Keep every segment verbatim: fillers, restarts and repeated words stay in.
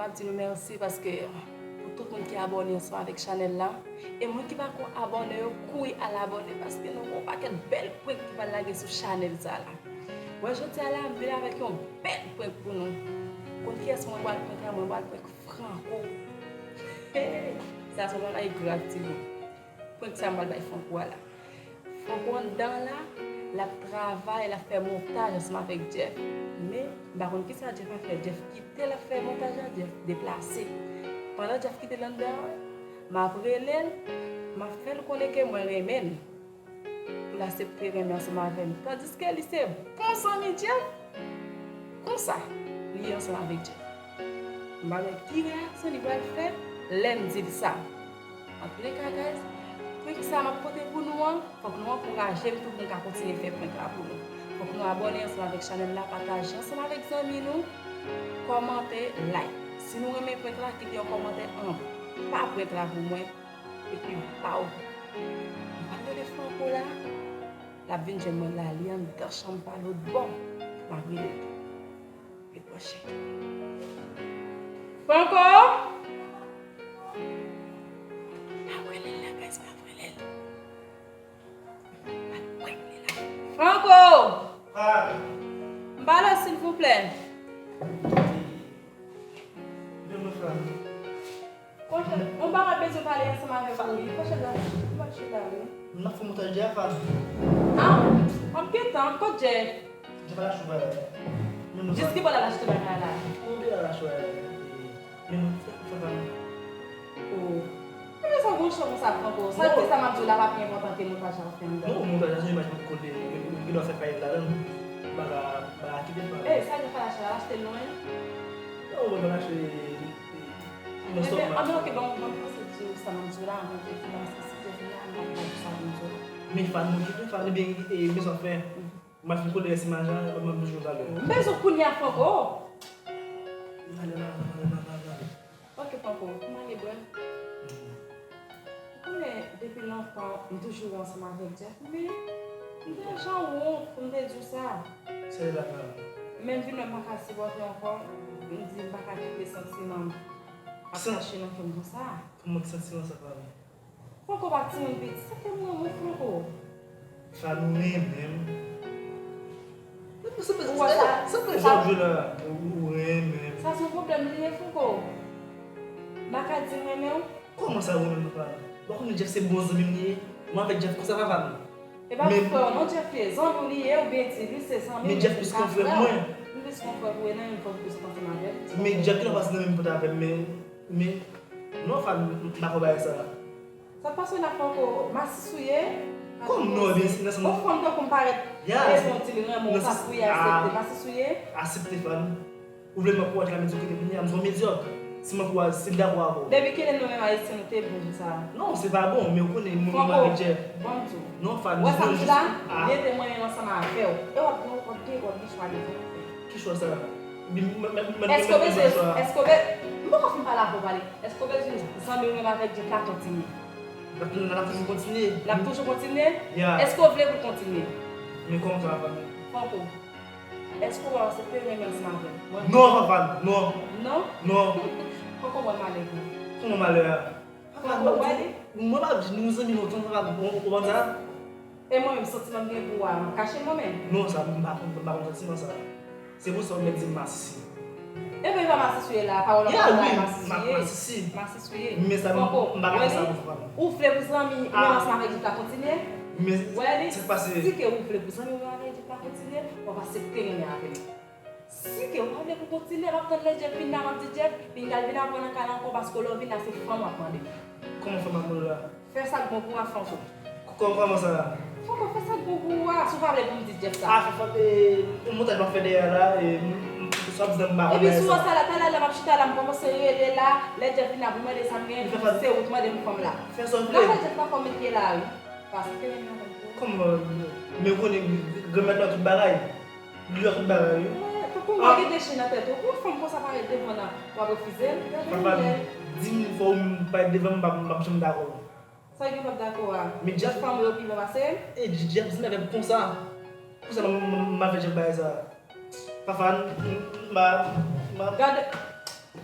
M ap di nou mèsi paske pou tout moun ki abòne ansanm avèk chanèl la. E moun ki pako abòne yo, kouri al abòne paske nou gen yon pakèt bèl prank ki pral lage sou chanèl sa la. Wè jodi a la, m vin avèk yon bèl prank pou nou. Konn kiyès mwen pral prank la? Mwen pral prank Franco. Hey! Sa se yon bagay grav, timoun. Prank sa m pral bay Franco a la. Franco anndan la, l ap travay, l ap fè montaj ansanm avèk Jeff. Men, m pa konn kisa Jeff ap fè. Jeff kite l ap fè montaj la, Jeff deplase. Pandan Jeff kite l anndan an, m ap rele l, m ap fè l konnen ke mwen renmen l. Pou l aksepte renmen ansanm avè m. Tandiske li se bon zanmi Jeff. Konsa, li ye ansanm avèk Jeff. M pa wè ki reyaksyon li pral fè lè m di l sa. Antouleka, guys, prank sa m ap pote pou nou an, fòk nou ankouraje m tou pou m ka kontinye fè prank la pou nou. Fòk nou abòne ansanm avèk chanèl la, pataje ansanm avèk zanmi nou, kòmante, like. Si nou renmen prank la, kite yon kòmantè anba prank la pou mwen. Epi, baw. M pral rele Franco la. L ap vin jwenn mwen la, li anndan chanm pa lòt bò. M ap rele l tou. Ret branche. Franco! M ap rele l la, guys, m ap rele l. M ap rele l la. Franco! Ah, M pale w, silvouplè. Kòchè, mwen pa ka bezwen pale ansanm avèk ou wi. Kòchè la, m ap chita wi. M ap fè montaj de afè. Ah, m ap gentan, kot Jeff? Jeff al achte bagay. Jis ki bò l al achte bagay la? Ou de al achte bagay. Men mwen fè fè pa. Oh. Ebyen sa gon chan konsa pran pou ou. Sa vle di sa m ap di w la pa pi enpòtan ke montaj la w fè anndan. Non, montaj la se imaj mwen kole, ou gen dwa fè kayèt ladan l. Bagay, bagay kite l pa. Eh, sa Jeff al achte la, l achte l lwen? Non, mwen pa achte. Mwen sòm. Ebyen, anben, ok, bon, bon, m panse di w sa m ap di w la, anvan ke fini, paske si se fini, m ap di w sa m di w la. Men Fani, okipe Fani, ebyen, e, men sa w fè. M ap fin kole rès imaj la, m ap toujou talè. M bezwen w kounye a, Franco. Talè, talè, talè, talè, talè. Ok, Franco, m ale bwè. Ou konnen, depi lontan, m toujou ansanm avèk Jeff, men m te jan wont pou m te di w sa. Sa e la, Fani? Men m vin wè m pa ka sipòte ankò, m di m pa ka kite santiman m ap kache nan kè m konsa. Kòman ki santiman sa, Fani? Franco pa timoun piti, sa fè m renmen w, Franco. Fani, ou renmen m. Ou wè sa, sa fè sa jan w jwe la, ou, ou renmen m. Sa se yon pwoblèm li ye, Franco. M pa ka di m renmen w. Kòman sa, ou renmen m, Fani? Ou pa konnen Jeff se bon zanmi m li ye? Mwen avèk Jeff konsa, pa Fani. E pa frè w non Jeff ye, zanmi w li ye, ou byen di li se zanmi w, men Jeff plis ke yon frè pou mwen. M plis ke yon frè pou ou, e nan menm pòt ou sot ansanm avè l. Men Jeff genlè pase nan menm pòt avè m, men, men, non, Fani, m pa kwè bagay sa. Sa k pase w la, Franco, masis ou ye? Kòm non, ebyen, si nan sans. Yon fanm tankou m parèt, ya, e bon, di li renmen w, ou pa pou y aksepte, masis ou ye? Aksepte, Fani. Ou vle m ap wòch la, men di w kite kounye a, m se yon medyòk. Si m ap wòch, si m dakò avè w. Depi kilè nou menm Ayisyen nou te bon konsa? Non, se pa bon, men ou konnen, mwen menm avèk Jeff. Franco, ban m di w. Non, Fani, wè sa m di la, li te mwen menm ansanm avè w. E w ap gen, w ap gen, w ap gen chwa devan w. Ki chwa sa? Èske w bezwen, èske w be-, m poko fin pale avè w pale. Èske w bezwen zanmi w menm avèk Jeff la kontinye? L ap, l ap toujou kontinye. L ap toujou kontinye? Ya. Èske w vle pou l kontinye? Men kòman sa va fè? Franco, èske w aksepte renmen ansanm avè m? Non, Fafane, non. Non? Non. Franco, mwen malè pou ou. Kòman malè a? Franco, wè li. Mwen pa di nou zanmi lontan, Fafane, ou konprann sa? E mwen menm, santiman m gen pou ou a, m ap kache l mwen menm? Non, sa, m pa konn, m pa konn santiman sa. Se pou sa ou mèt di m masisi. Ebyen, e pa masisi w ye la, pawòl an pa bay masisi w ye. Masisi w ye. Men sa, m pa ka fè sa pou fanm. Ou vle pou zanmi ou menm ansanm avèk Jeff la kontinye? Wè li, si ke ou vle pou zanmi ou menm avèk Jeff la kontinye, w ap aksepte renmen avè m. Si ke ou pa vle pou kontinye, m ap tann lè Jeff vin la, m ap di Jeff, pinga l vin avè w nan kay la ankò, paske lè w vin la, se fanm w ap mande. Kòman fanm ap mande w la? Fè sa k bon pou w a, Franco. Kò-, kòman sa? Franco, fè sa k bon pou ou a, si w pa vle pou m di Jeff sa. A, fè, fè, e, yon montaj m ap fè dèyè a la, e, m, m, sa w ap di la, m pa konn bagay sa. Epi sou sa la, talè la, m ap chita la, m kòmanse rele la, lè Jeff vin la pou mande sa m genyen, se ou k mande m fanm la. Fè sa w vle. N ap fè Jeff la fò met pye la, wi. Paske renmen avè m tou. Kòman, men ou konnen granmèt la tout bagay. Li wè tout bagay, wi. Tankou w gen de chen nan tèt ou. Pou yon fanm konsa parèt devan w, w ap refize l? Papa, di m fò ou parèt devan m, m p ap, m p ap janm dakò. Sa gen p ap dakò a? Men Jeff, fanm yo pi bon pase m? E Jeff di m avè m konsa. Konsa m, m, m, m ap fè Jeff bagay sa. Fafane, m, m, m, m, gade.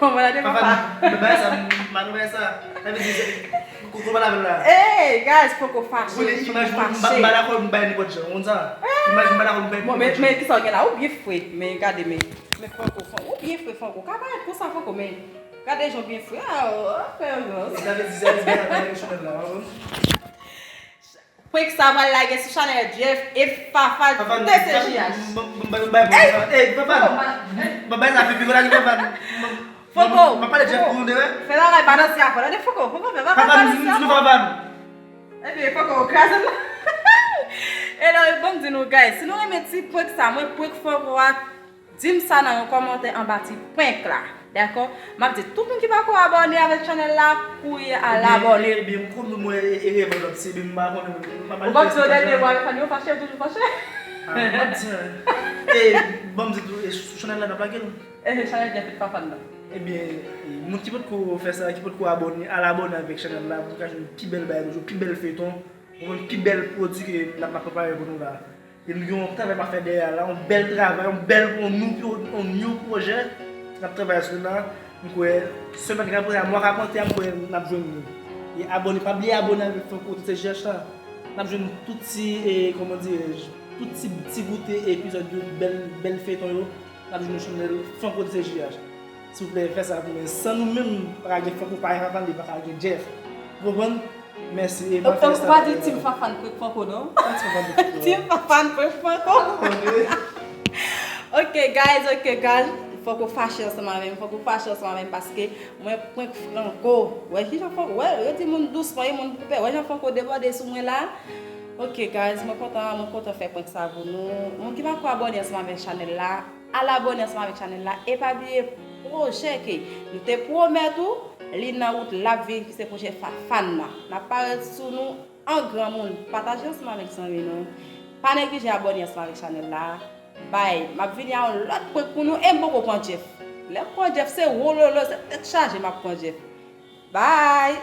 Mwen la devan pa. Mwen bay sa, mwen bay sa. Sa vle di, se, kou, kou, la, la. Hey, guys, poko fache, poko fache. Imaj, mwen pa dakò, mwen bay nenpòt jan, ou konn sa? Imaj, mwen pa dakò, mwen bay nenpòt jan. Bon, men, men, kisa w gen la? Ou byen fre, men gade, men, men Franco, Franco, ou byen fre, Franco. Ka parèt konsa, Franco, men gade jan w byen fre. Ah, oh, fè yon gras. Sa vle di, sa vle di, bay, bay, bay, chanèl la, ou konn? Prank sa pral lage sou chanèl Jeff e Fafan T C J H. Fafan, m, m, m, bay, bay, bay, Fafan. Ey, Fafan. Fafan, bay sa pipi, konn lage Fafan. Foko, m ap pale Jeff pou nou de, wè. Fè bagay balanse afè, tande Foko, Foko, fè bagay balanse afè. Fafan, di nou Fafan. Epi Foko, kraze m. E la, bon, m di nou, guys, si nou renmen ti prank sa, mwen prank Foko a, di m sa nan yon kòmantè anba ti prank la. Dakò? M ap di tout moun ki pako abòne avèk chanèl la, kouri al abòne. Ebyen, ebyen, m konn mwen e, e revòl ap se, ebyen, m pa konnen, m pa manifeste. Ou pa di yo dènye mwa yo, fann yo fache, yo toujou fache. Ah, m ap di, hein. E, bon, m di tou, e sou chanèl la, n ap lage l. E, chanèl Jeff e Fafan nan. Ebyen, e, moun ki potko fè sa, ki potko abòne, al abòne avèk chanèl la, pou nou ka jwenn pi bèl bagay toujou, pi bèl feyton, ou konprann, pi bèl pwodui ke n ap, n ap prepare pou nou la. E nou gen yon travay m ap fè dèyè a la, yon bèl travay, yon bèl, yon nou, yon, yon new pwojè n ap travay sou la. M kwè, semèn k ap vini a, mwa k ap antre a, m kwè n ap jwenn li. E abòne, pa bliye abòne avèk Franco T C J H la. N ap jwenn tout ti, e, kòman dirèj, tout ti, ti bout epizòd yo, bèl, bèl feyton yo. N ap jwenn sou chanèl Franco T C J H. Silvouplè, fè sa pou mwen. San nou menm, pa ka gen Franco, pa ka gen Fafan, pa ka gen Jeff. Ou konprann? Mèsi. E m ap fè sa. Ou pa di Team Fafan prank Franco, non? Team Fafan prank Franco. Ok, guys, ok, guys. Fòk ou fache ansanm avè m, fòk ou fache ansanm avè m, paske mwen prank Franco. Wè kijan Franco, wè, yo di moun dousman, e moun pou pè. Wè jan Franco debòde sou mwen la. Ok, guys, mwen kontan, mwen kontan fè prank sa pou nou. Moun ki pako abòne ansanm avèk chanèl la, al abòne ansanm avèk chanèl la. E pa bliye pwojè ke nou te pwomèt ou, li nan wout, l ap vin, ki se pwojè Fafan nan. N ap parèt sou nou an granmoun. Pataje ansanm avèk zanmi nou. Pa neglije abòne ansanm avèk chanèl la. Bay, m ap vini a yon lòt prank pou nou e m poko pran Jeff. Lè m pran Jeff, se wololo, se tèt chaje m ap pran Jeff. Bay!